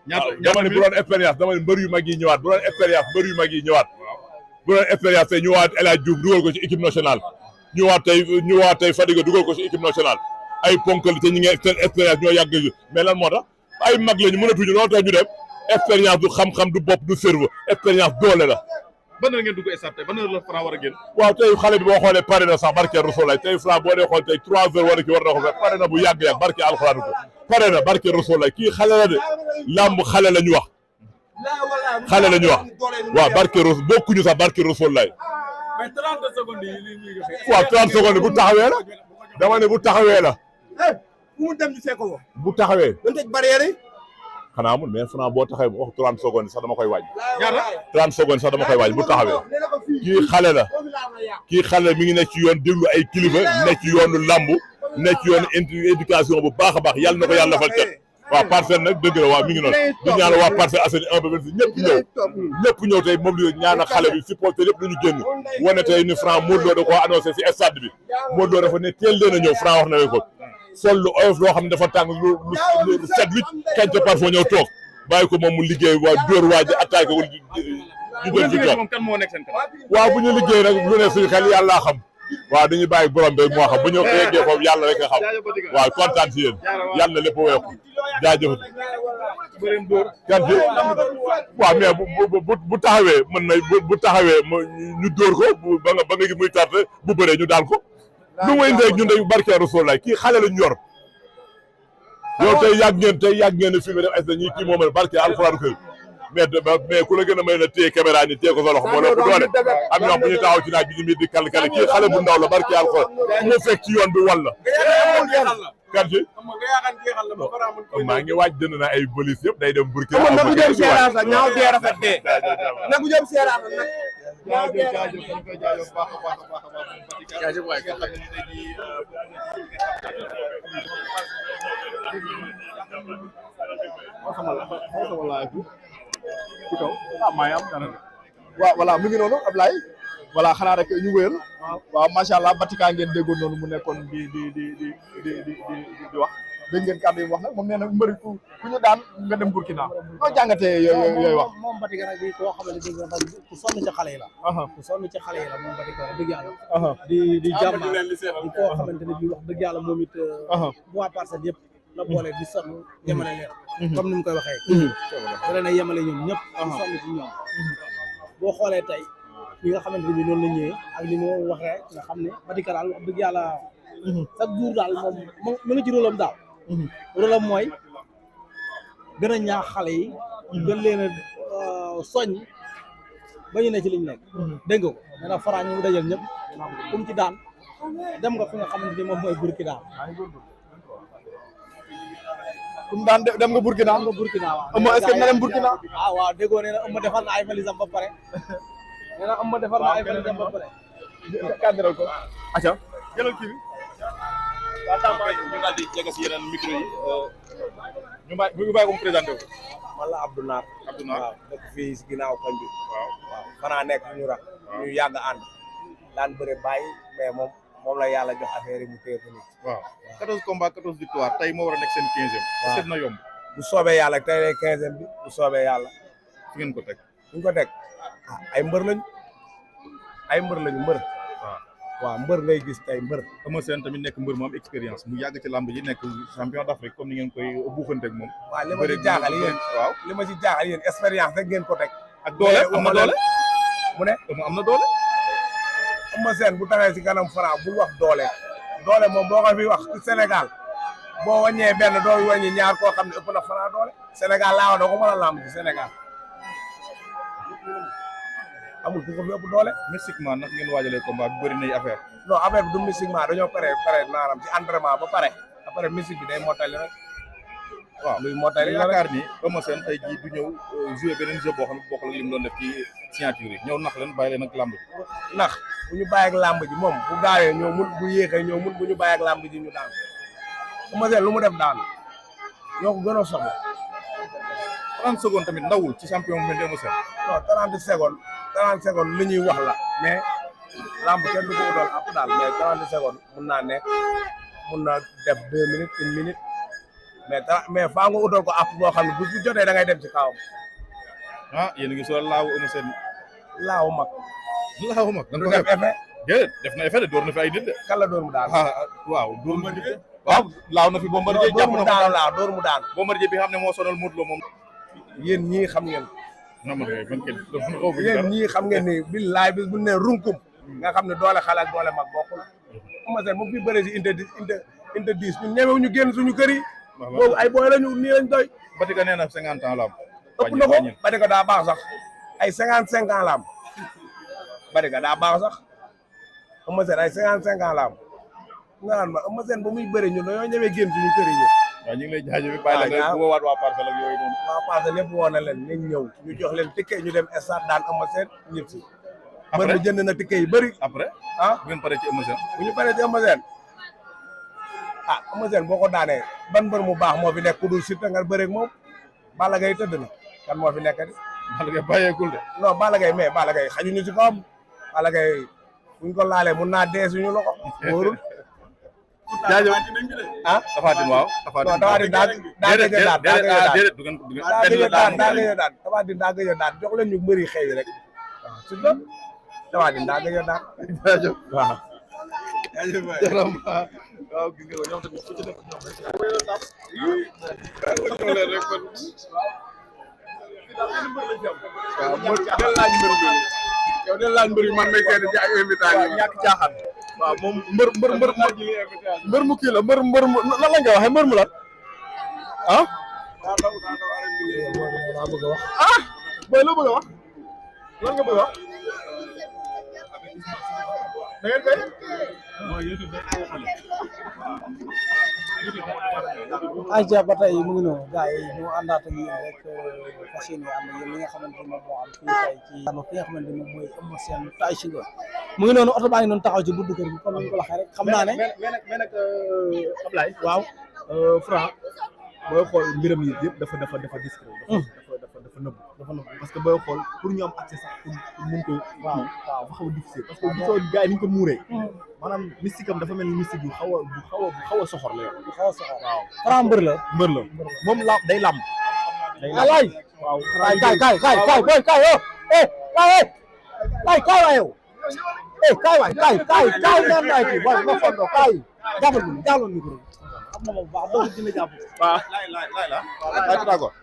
dama ne bu doon expérience dama ne mbër yu mag yi ñëwaat bu doon expérience mbër yu mag yi ñëwaat bu doon expérience tey ñëwaat El Hadj Diouf dugal ko ci équipe nationale ñëwaat tey Fadiga dugal ko ci équipe nationale ay ponkal te ñu ngi seen expérience ñoo yàgg mais lan moo tax ay mag lañu mënatuñu loolu tax ñu dem expérience du xam-xam du bopp du cerveau expérience doole la. ban heure ngeen dugg stade tey ban heure la Franc war a génn. waaw tey xale bi boo xoolee pare na sax barke Rasoulaay tey Franc boo dee xool tey 3 heures war na ko fekk pare na bu yàgg barke alxuraan ko pare na barke Rasoulaay kii xale la de làmb xale la ñu wax xale la ñu wax waaw barke Rasoulaay bokkuñu sax barke Rasoulaay. mais 30 secondes yi waaw 30 secondes bu taxawee la dama ne bu taxawee la. fu mu dem ñu fekk ko. bu taxawee. dañ tëj barrière yi. xanaa amul mais Franc boo taxawee wax 30 secondes sax dama koy waaj. ñaata 30 secondes sax dama koy waaj bu taxawee. kii xale la kii xale mi ngi nekk ci yoon déglu ay kilifa nekk ci yoonu lamb nekk ci yoonu éducation bu baax a baax yàlla na ko yàlla defal cat. waaw parcelle nag dëgg la waaw mi ngi noonu di ñaanal waa Parcelles Assainies 1 ba 26 ñëpp ñëw tey moom li ñaanal xale bi supporter yëpp dañu génn wane tey ni Franc Modou Lo da koo annoncé si stade bi Modou Lo dafa ne teel leen a ñëw Franc wax na leen ko sol lu oyof loo xam ne dafa tàng lu set wicc kañ ca parfois ñëw toog bàyyi ko moom mu liggéey waa dóor waa ji attaqué wul ñu jël victoire moom kan moo nekk seen kanam. waaw bu ñu liggéey nag lu ne suñu xel yàlla xam waaw dañuy bàyyi borom bi moo xam bu ñu yeggee foofu yàlla rek a xam waaw kontaan si yéen yàlla na lépp weeku jaajëf kan ci waaw mais bu taxawee mën na bu taxawee ñu dóor ko ba nga gis muy tarte bu bëree ñu daal ko lu muy ndey ñun day barke Rasulullah kii xale lañ yor yow tey yàgg ngeen fi mu def ay ñi kii moom barke alxuraan kër mais ku la gën a may la téye caméra ni téye ko sa loxo moo la bu doole am ñoom bu ñu taxaw ci naaj bi ñu mit di kal kii xale bu ndaw la barke alxuraan ku mu fekk ci yoon bi walla kan ci maa ngi waaj dënd na ay police yëpp day dem Burkina Faso nagu jëm seeraas la ñaaw dee rafet dee nagu jëm seeraas la nag ci kaw maa ngi am dara waaw voilà mu ngi noonu Ablaye voilà xanaa rek ñu wéyal waaw macha allah Batika ngeen déggoon noonu mu nekkoon di wax dégg ngeen kàddu yi mu wax nag moom nee na mbëri ku ñu daan nga dem Burkina noo jàngatee yooyu wax moom Batika nag bi koo xamante ni ku sonn ci xale yi la ku sonn ci xale yi la moom Batika wax dëgg yàlla di jàmbaar di koo xamante ne bi wax dëgg yàlla moom it waa Parcelles yëpp la boole di sonn yemale leen comme ni mu koy waxee da leen a yemale ñoom ñëpp di sonn ci ñoom boo xoolee tey ñi nga xamante ne bi noonu la ñëwee ak li mu waxee nga xam ne Batika daal wax dëgg yàlla chaque jour daal moom mu ngi ci rôlam daal rôlam mooy gën a ñaax xale yi gën leen a soññ ba ñu ne ci liñ nekk dégg nga ko nee na Franc ñu dajal ñëpp comme ci daan dem nga fi nga xamante ni moom mooy Burkina kum daan dem nga Burkina waaw est-ce que na dem Burkina waaw déggoo nee na ëmma defar na ay valisam ba pare nee na ëmma defar na ay valisam ba pare kàddiral ko aca jëlal kii bi ñu daal di jege si yeneen micro yi ñu bàyyi ko mu présenté wu. man la Abdou Naar waaw dëkk fii si ginnaaw koñ bi waaw Franc nekk ñu rax ñu yàgg ànd daan bëre bàyyi mais moom la yàlla jox affaire yi mu téye ko nii waaw 14 combats 14 victoires tey moo war a nekk seen 15e. est-ce que dina yomb. bu soobee yàlla tey lay 15e bi bu soobee yàlla. fi ngeen ko teg. fi ñu ko teg ay mbër lañu mbër. waaw mbër ngay gis tey mbër. Eumeu Sène tamit nekk mbër mu am expérience mu yàgg ci làmb ji nekk champion d'Afrique comme ni ngeen koy buuxante ak moom. waaw li ma ci jaaxal yéen expérience rek ngeen ko teg. ak doole am na doole mu ne am na doole. Eumeu Sène bu taxee ci kanam Franc bul wax doole moom boo ko fi wax ci Sénégal boo wàññee benn doo wàññi ñaar koo xam ne ëpp na Franc doole Sénégal laa wax doo ko mën a làmb ci Sénégal amul ku ko fi ëpp doole. mystiquement nag ngeen waajalee combat bi bëri nay affaire. non affaire bi du mystiquement dañoo pare maanaam ci entraînement ba pare après mystique bi day mottali rek. waaw luy mottali yaakaar ni Eumeu Sène tey jii du ñëw jouer beneen jeu boo xam ne bokkul ak li mu doon def ci signature yi ñëw nax leen bàyyi leen ak làmb ji. nax bu ñu bàyyi ak làmb ji moom bu gaawee ñoo mun bu yéexee ñoo mun bu ñu bàyyi ak làmb ji ñu daan Eumeu Sène lu mu def daan ñoo ko gën a soxla. 30 secondes tamit ndawul ci champion bu mel ni Eumeu Sène. non 30 secondes li ñuy wax la mais làmb kenn du ko utal àpp daal mais 30 secondes mun naa nekk mun naa def 2 minutes 1 minute mais faa nga utal ko app boo xam ne bu jotee da ngay dem ci kawam. ah yéen a ngi soog laaw Eumeu Sène. laaw mag. laaw mag du def effet. déedéet def na effet de door na fi ay nit de. kan la door mu daanu. waaw door na fi. waaw laaw na fi Bombardier door mu daanu laaw door mu daanu. Bombardier bi xam ne moo sonal Modou Lo moom. yéen ñii xam ngeen. non man kenn yéen ñii xam ngeen ni billaay bis bu ne runkum. nga xam ne doole xale ak doole mag bokkul. Eumeu Sène mu fi bëre si inte 10 ñun ñemewu ñu génn suñu kër yi. boobu ay booy lañu nii lañ doy. Batika nee na 50 ans la am. ëpp na ko Batika daa baax sax ay 55 ans la am Batika daa baax sax Eumeu Sène ay 55 ans la am nga naan ma Eumeu Sène ba muy bëre ñun dañoo ñemee génn suñu kër yi. waaw ñu ngi lay jaajëfee bàyyi la nga woowaat waa Parcelles ak yooyu noonu. waa Parcelles lépp woo na leen nañ ñëw ñu jox leen ticket ñu dem stade daan Eumeu Sène ñëpp si. après mbër mi jënd na ticket yu bëri. après bu ngeen paree ci Eumeu Sène. bu ñu paree ci Eumeu Sène Eumeu Sène boo ko daanee ban mbër mu baax moo fi nekk ku dul Siteu nga bëreeg moom Balla Gaye tëdd na kan moo fi nekk di. Balla Gaye bàyyeekul de. non Balla Gaye mais Balla Gaye xajuñu ci kawam Balla Gaye buñ ko laalee mun naa dee suñu loxo wóorul. jaajëf Tapha Tine waaw. non Tapha Tine daa gëj a daan daa gëj a daan Tapha Tine daa gëj a daan jox leen ñu mbëri xëy rek waaw su doon Tapha Tine daa gëj a daan. jaajëf waaw. jaajëf waay waaw gis nga ñoom tamit fu ci nekk ñoom rek. yow de laaj mbër yi man may kenn ci ay invitation ñàkk caaxaan waaw moom mbër mu kii la mbër mu lan la nga waxee mbër mu lan ah booy loo bëgg a wax lan nga bëgg a wax da ngeen koy ayca ba tey mu ngi noonu gars yi ñu àndaat ak yéen rek fas yéene ànd ak yéen li nga xamante ni moom moo am fii tey ci ki nga xamante ni moom mooy Eumeu Sène Tay Shinger mu ngi noonu oto baa ngi noonu taxaw ci buntu kër gi comme ni ñu ko waxee rek xam naa ne mais nag Ablaye waaw Franc booy xool mbiram yi yëpp dafa discret dafa nëbb parce que booy xool pour ñu am accès sax pour mun ko waaw dafa xaw a difficile parce que gisoo gars yi ni ñu ko muuree maanaam mystique am dafa mel ni mystique bu xaw a soxor la yow xaw a soxor waaw Franc mbër la moom day làmb alay waaw kaay boy kaay yo kaay waay yow kaay waay kaay naan naay kii boy ma fondo kaay jàppal micro am na moom baax do dina jàpp waaw laay Pythagore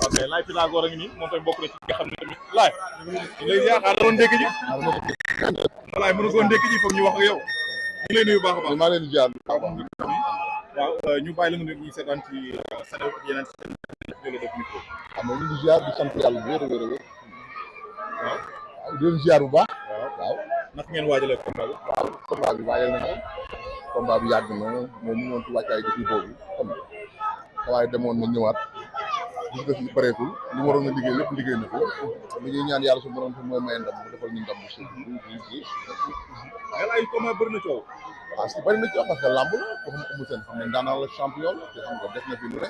ok laay Pythagore a ngi nii moom tamit bokk na ci nga xam ne tamit laay léegi yaakaar doon ndékki ji laay mënu koo ndékki ji foog ñu wax ak yow ñu lay nuyu baax a baax maa leen di jaar waaw ñu bàyyi la nga nuyu ñu seetaan ci sa yeneen seen jële def micro xam nga ñu ngi ziar di sant yàlla wér waaw di leen ziar bu baax waaw naka ngeen waajalee combat bi waaw combat bi waajal nañ ko combat bi yàgg na moom ñu woon ci wàccaay depuis boobu xam nga waaye demoon na ñëwaat gis nga fi pareetul li mu waroon a liggéey lépp liggéey na ko li ñuy ñaan yàlla su borom te mooy may ndam mu defal ñu ndam bu si ay combat bëri na coow parce que bëri na coow parce que lamb la boo xam Eumeu Sène xam ne daanaan la champion la te xam nga def na fi lu ne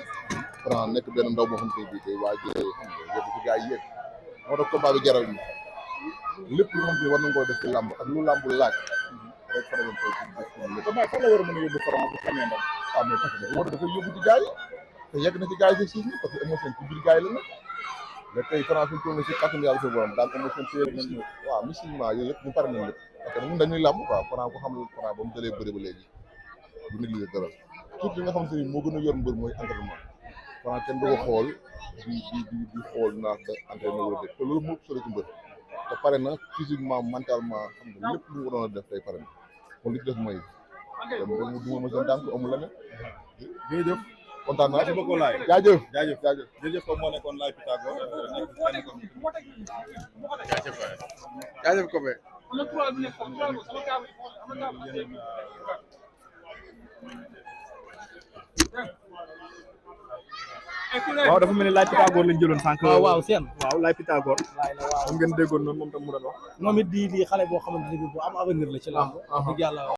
Franc nekk benn ndaw boo xam te bii tey waajee xam nga yëpp ci gars yi yëg moo tax combat bi jaral ñu lépp lu xam te war nañ koo def ci lamb ak lu lamb laaj rek fa dem koy def combat fan la war a mën a yóbbu Franc bu xamee ndam mais parce que moo tax dafa yóbbu ci gars yi te yegg na ci gars yi si parce que Eumeu Sène ci biir gars yi la nag mais tey Franc fi mu toll nii si kàttan yàlla sa borom daan Eumeu Sène téye nañ waaw musulman yooyu yëpp ñu pare nañ lépp parce que ñun dañuy làmb quoi Franc ko xam ne Franc ba mu dalee bëri ba léegi du négligé dara surtout li nga xam te ni moo gën a yor mbër mooy entraînement Franc kenn du ko xool di xool naa da entraînement wala def te loolu moo solo ci mbër te pare na physiquement mentalement xam nga lépp lu mu waroon a def tey pare na kon li ci def mooy dem rek mu duma ma seen daan ko amul leneen jërëjëf kontaan naa merci beaucoup laay jaajëf jërëjëf ko moo nekkoon laay Pythagore jaajëf ko be waaw dafa mel ni laay Pythagore lañ jëloon sànq waaw seen waaw laay Pythagore laay la waaw moom ngeen déggoon noonu moom tam mu doon wax moom it di xale boo xamante ne bi bu am avenir la ci làmb dëgg yàlla